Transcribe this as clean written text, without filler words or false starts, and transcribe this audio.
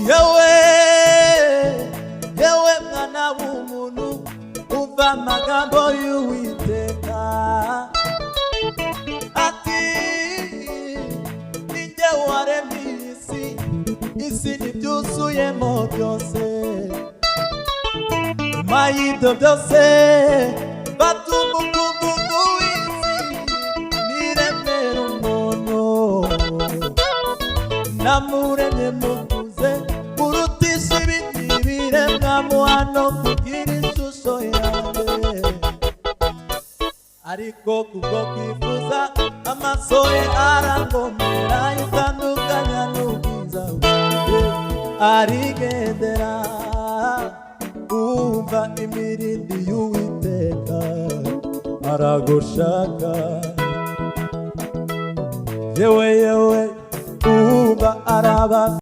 Yewe, yewe mwana w'umuntu, umva amagambo y'Uwiteka, ati: "Ninjye waremye iyi si, isi n'ibyuzuyemo byose." Nyuma y'ibyo byose, fata umukungugu w'isi, niremera umuntu. Namuremye mukuze murutisha ibindi biremwa, muhano kugira ishusho yanjye. Ariko kubwo kwifuza, amaso ye arangomera, itandukanya n'ubwiza bwanjye, arigendera. Umva imirindi y'Uwiteka, aragushaka. Yewe, yewe, umva araba.